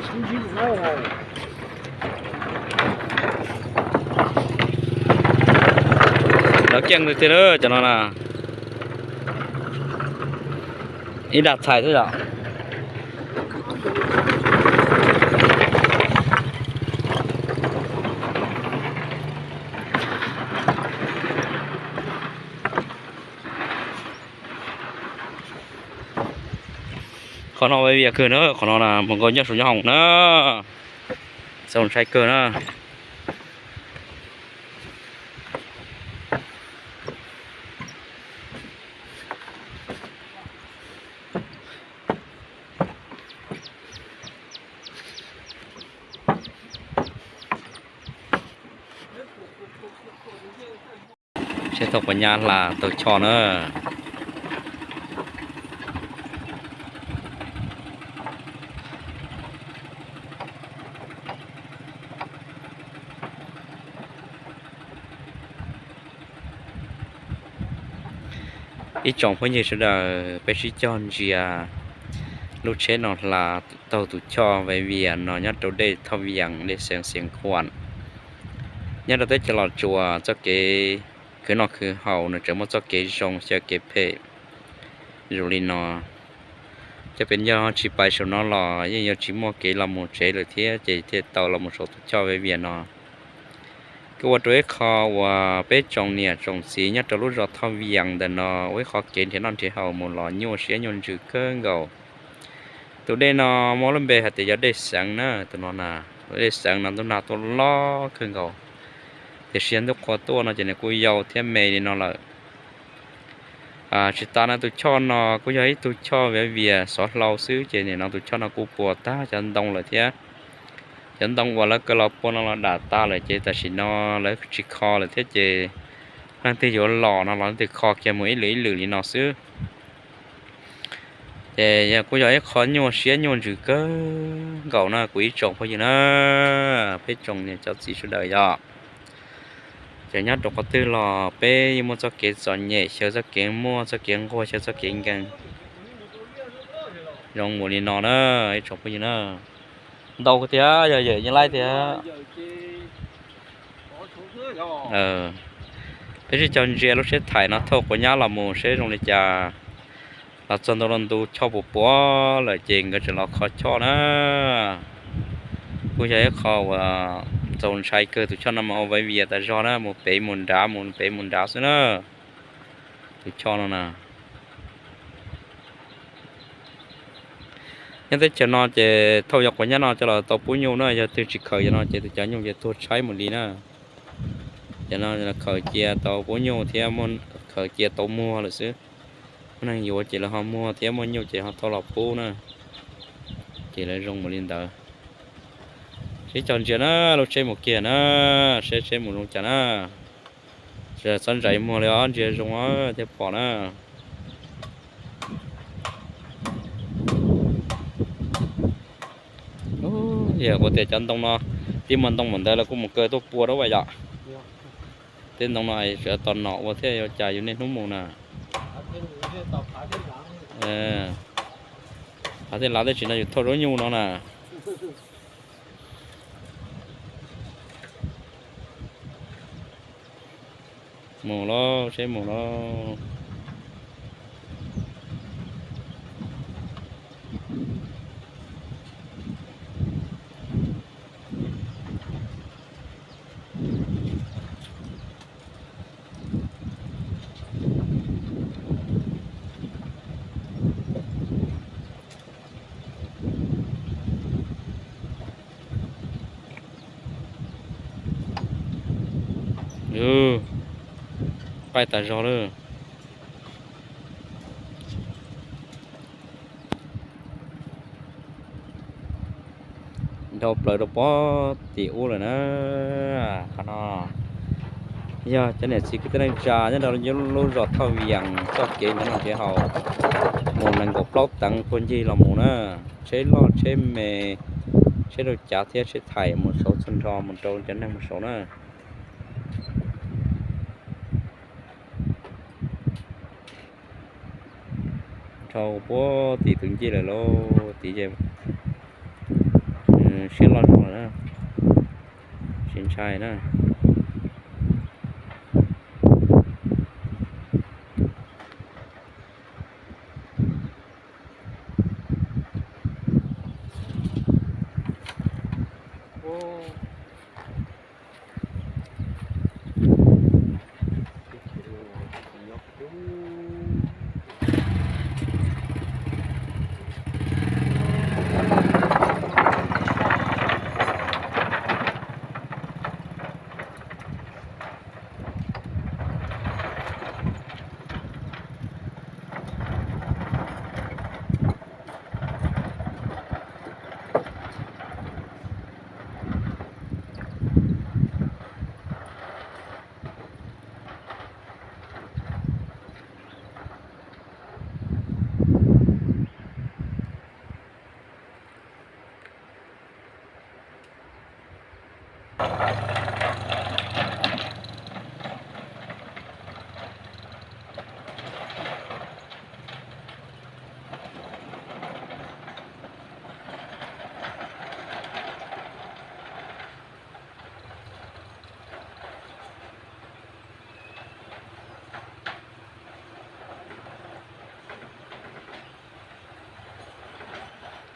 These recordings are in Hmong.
Lov keej tiag tiag lawm cov no na. Ib dag txhais xwb yom. Qhov no vias kawg na, qhov no na mus nkaus nyob saum nyob hoom na, txaus ntshai kawg na. Seb thaum puas nyab hla tau choj na. Ib tsoom phooj ywg sawv daws, peb sib cog ntsia lub tsheb no hla tau tus choj vias vias no nyob rau dej Thoj Vias, dej Xeev Khuam, nyob rau teb chaws Los Tsuas. Txoj kev khwv noj khwv haus nws tseem muaj txoj kev zoo xyaw kev phem zoo li no. Cov pem yog tsis pais saum no los yeej yuav tsis muaj kev los mus tsev lawm thiab, ces thiaj tau los mus saum tus choj vias vias no. Kuj ua rau ib qho uas peb tsoom niam tsoom txiv nyob rau lub zos Thoj Vias ntawm no ua ib qho kev nrhiav noj nrhiav haus mus los nyuaj siab nyuaj ntsws kawg nkaus. Tus dej no muaj lub npe hais tias yog dej Xeev na, tus no na, dej Xeev no ntuj nag tuaj loj kawg nkaus, tiam sis ntuj qhua tuaj no ces nws kuj yau thiab me li no lawm. Tsis tas no tus choj no kuj yog ib tug choj vias vias xov hlau xwb, ces nim no tus choj no kuj puas tag cov ntoo lawm thiab. Cov ntoo uas lawv kaw los pua no los dam tas lawm, ces tam sim no lawv tsis kho lawm thiab, ces leej twg yuav los no los leej twg kho kiag mus ib lwm ib lwm li no xwb. Ces yog kuj yog ib qho nyuaj siab nyuaj ntsws kawg nkaus na kuv ib tsoom phooj ywg na, peb tsoom niam tsoom txiv sawv daws yom. Ces nyob rau qhov twg los peb yeej muaj txoj kev txom nyem xyaw txoj kev muaj, txoj kev nquag xyaw txoj kev nkees zoo mus li no na, ib tsoom phooj ywg na. Ntau tiag, yog yawm yeej laib tiag. Peb sib cog ntsia lub tsheb thaim no thauj quav nyab los mus seb zoo li cas. Los txog ntua rau ntu choj puas puav lawm ces nkawd tseem los kho choj na. Kuj yog ib qho uas txaus ntshai kawg, tus choj no mas ua vias vias tas zog na, mus pem mus nrad mus pem mus nrad xwb na. Tus choj no na, nyob teb chaws no ces thauj cov quav nyab no coj los tau pub nyuj na, yog twg tsis khaws cov no ces tus cov nyuj ces tuag tshaib mus li na. Cov no khaws cia tau pub nyuj thiab khaws cia tau muag lawm xwb. Muaj neeg yuav ces lawv ho muag thiab muaj nyuj ces ho tau los pub na. Ces lawv zoo mus li ntawd. Sib cog ntsia na, lub tsheb mus kiag na, seb tsheb mus zoo cas na. Txhob ntsais muag li os, ntsia zoo thiaj pom na. Yog ua tias cov ntoo no, tib muaj ntoo mam ntawd lawv kuj mus kaw tuaj pua rau vas yom. Tej ntoo no tseem tos nom ua thiab yuav cas yus niaj hnub mus na. Hav tej lav tej tsis no yus thauj zaub nyuj no na. Mus lauj, seb mus lauj. Qaij tas zog lawm. Dhau plaws rau pob tim ub lawm na. Qhov no yog cov niam txiv kwv tij neej tsa nyob rau lub zos Thoj Vias txoj kev nrhiav noj nrhiav haus mus nees nkaum plaub teev puag ncig los mus na. Tsheb loj tsheb me, tsheb rau cav thiab tsheb thaim mus saud txhua nrho mus rau cov neeg mus saud na. Dhau puag tim tus ncej lawm lauj, tim ces Siab loj zoo na, tsis ntshai na.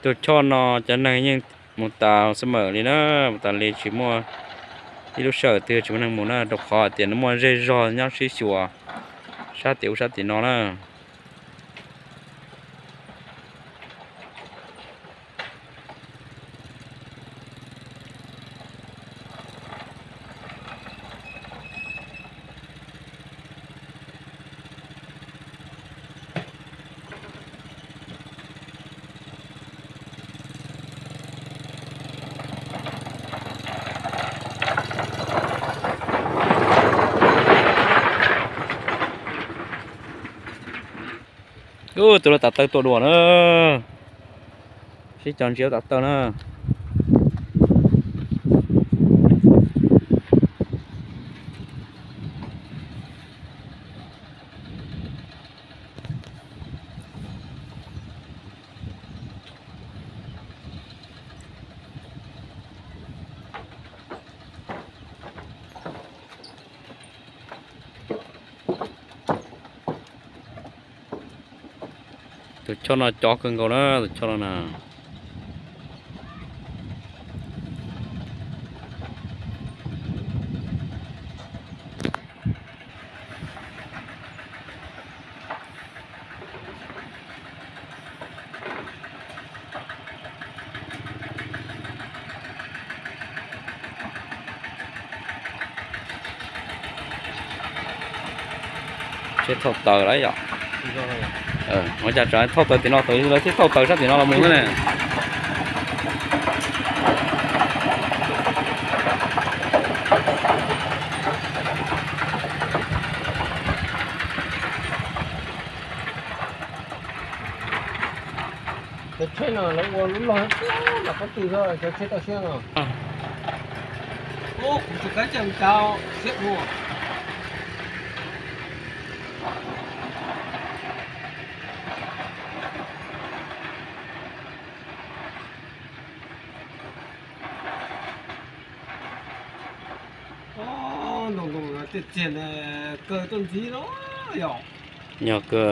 Tus choj no cov neeg yeej mus tas xwb mam li na, mus tas li tsis muaj ib lub sij hawm twg tsis muaj neeg mus na, rau qhov hais tias nws muaj zej zog nyob sib xyuas sab tim ub sab tim no na. Ub, tus lawv tav taw tua dua na. Sib cog ntsia tav taw na. Tus choj no cov kawg nkaus na, tus choj no na. Tsheb thauj taws lawm yom. Ua cas tsam thauj taws tim no, lawv thiaj thauj taws sab tim no los mus xwb ne. Cov tsheb no lawv ua lub log los qab twg, cov tsheb toj siab no. Kuv tus kab caj cav siab dua. Noo noo no tiag tiag, kaw tuaj ntxiv los yog. Yog kaw.